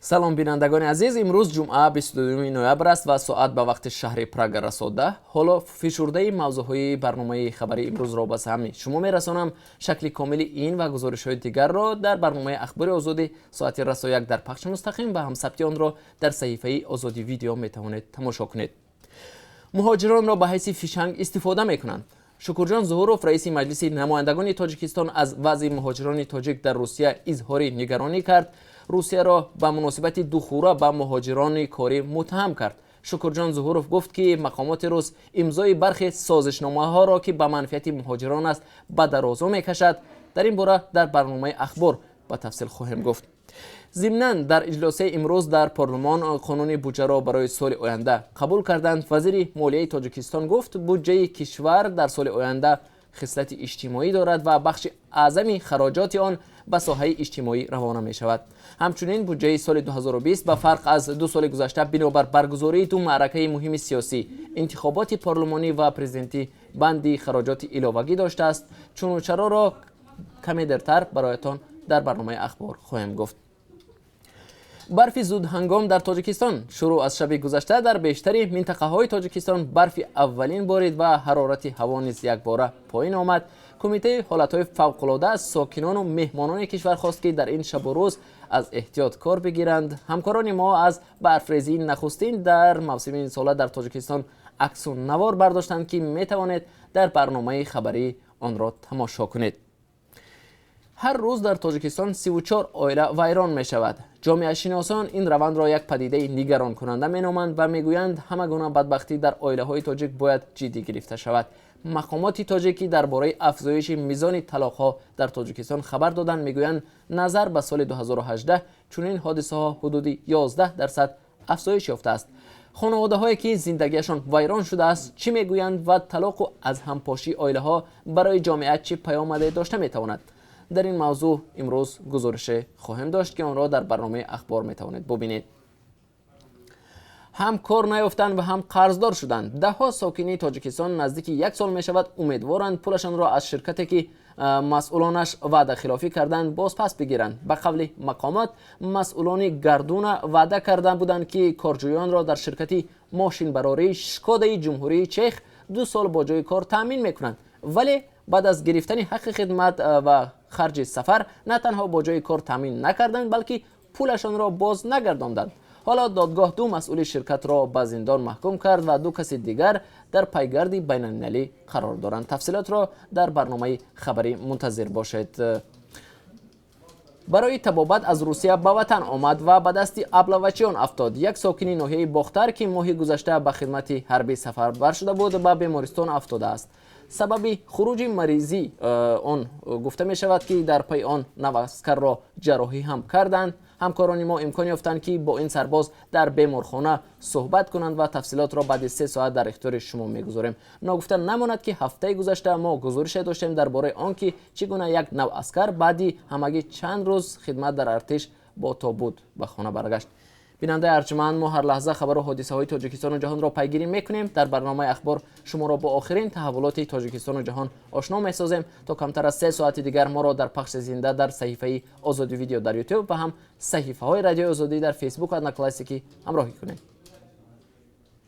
Салом, бинандагони азиз. Имрӯз ҷумъа, 22 ноябр аст ва соат ба вақти шаҳри Прага расо 10. Ҳоло фишурдаи мавзӯъҳои барномаи хабарии имрӯзро ба самъи шумо мерасонам. Шакли комили ин ва гузоришҳои дигарро дар барномаи Ахбори Озодӣ соати расо 1 дар пахши мустақим ва ҳам сабти онро дар саҳифаи Озодӣ Видео метавонед тамошо кунед. Муҳоҷиронро ба ҳайси фишанг истифода мекунанд. Шукурҷон Зуҳуров, раиси Маҷлиси намояндагони Тоҷикистон, аз вазъи муҳоҷирони тоҷик дар Русия изҳори нигаронӣ кард. Русияро ба муносибати духура ба муҳоҷирони корӣ муттаҳам кард. Шукурҷон Зуҳуров гуфт, ки мақомоти рус имзои бархе созишномаҳоро, ки ба манфиати муҳоҷирон аст, ба дарозо мекашад. Дар ин бора дар барномаи Ахбор ба тафсил хоҳем гуфт. Зимнан, дар иҷлосияи имрӯз дар парлумон қонуни буҷаро барои соли оянда қабул карданд. Вазири молияи Тоҷикистон гуфт, буҷаи кишвар дар соли оянда хислати иҷтимоӣ дорад ва бахши аъзами хароҷоти он ба соҳаи иҷтимоӣ равона мешавад. Ҳамчунин, буҷаи соли 2020 ба фарқ аз 2 соли гузашта, бинобар баргузории ду маъракаи муҳими сиёсӣ, интихоботи парлумонӣ ва президентӣ, банди хароҷоти иловагӣ доштааст. Чуну чароро каме дертар бароятон дар барномаи Ахбор хоҳем гуфт. Барфи зудҳангом дар Тоҷикистон. Шурӯъ аз шаби гузашта дар бештари минтақаҳои Тоҷикистон барфи аввалин борид ва ҳарорати ҳаво низ якбора поин омад. Кумитаи ҳолатҳои фавқулода аз сокинону меҳмонони кишвар хост, ки дар ин шабу рӯз аз эҳтиёт кор бигиранд. Ҳамкорони мо аз барфрезии нахустин дар мавсими имсола дар Тоҷикистон аксу навор бардоштанд, ки метавонед дар барномаи хабарӣ онро тамошо кунед. Ҳар рӯз дар Тоҷикистон 34 оила вайрон мешавад. Ҷомеашиносон ин равандро як падидаи нигаронкунанда меноманд ва мегӯянд, ҳама гуна бадбахтӣ дар оилаҳои тоҷик бояд ҷиддӣ гирифта шавад. Мақомоти тоҷикӣ дар бораи афзоиши мизони талоқҳо дар Тоҷикистон хабар доданд. Мегӯянд, назар ба соли 2018 чунин ҳодисаҳо ҳудуди 11% афзоиш ёфтааст. Хонаводаҳое, ки зиндагиашон вайрон шудааст, чӣ мегӯянд ва талоқу аз ҳампошии оилаҳо барои ҷомеа чӣ паёмаде дошта метавонад? Дар ин мавзӯъ имрӯз гузорише хоҳем дошт, ки онро дар барномаи Ахбор метавонед бубинед. Ҳам кор наёфтанд ва ҳам қарздор шуданд. Даҳҳо сокини Тоҷикистон наздики як сол мешавад, умедворанд пулашонро аз ширкате, ки масъулонаш ваъдахилофӣ карданд, бозпас бигиранд. Ба қавли мақомот, масъулони Гардуна ваъда карда буданд, ки корҷӯёнро дар ширкати мошинбарории Шкодаи Ҷумҳурии Чех 2 сол бо ҷои кор таъмин мекунанд, вале баъд аз гирифтани ҳаққи хидмат ва харҷи сафар на танҳо бо ҷои кор таъмин накарданд, балки пулашонро боз нагардонданд. Ҳоло додгоҳ ду масъули ширкатро ба зиндон маҳкум кард ва ду каси дигар дар пайгарди байналмилалӣ қарор доранд. Тафсилотро дар барномаи хабарӣ мунтазир бошед. Барои табобат аз Русия ба ватан омад ва ба дасти аблавачиён афтод. Як сокини ноҳияи Бохтар, ки моҳи гузашта ба хидмати ҳарбӣ сафарбар шуда буд, ба бемористон афтодааст. Сабаби хуруҷи маризӣ он гуфта мешавад, ки дар пайи он наваскарро ҷарроҳӣ ҳам карданд. Ҳамкорони мо имкон ёфтанд, ки бо ин сарбоз дар беморхона суҳбат кунанд ва тафсилотро баъди 3 соат дар ихтиёри шумо мегузорем. Ногуфта намонад, ки ҳафтаи гузашта мо гузорише доштем дар бораи он, ки чӣ гуна як наваскар баъди ҳамагӣ чанд рӯз хидмат дар артиш бо тобут ба хона баргашт. Бинандаи арҷманд, мо ҳар лаҳза хабару ҳодисаҳои Тоҷикистону ҷаҳонро пайгирӣ мекунем. Дар барномаи Ахбор шуморо бо охирин таҳаввулоти Тоҷикистону ҷаҳон ошно месозем. То камтар аз 3 соати дигар моро дар пахши зинда дар саҳифаи Озодӣ Видео дар Ютуб ва ҳам саҳифаҳои Радиои Озодӣ дар Фейсбук, Одноклассники ҳамроҳӣ кунед.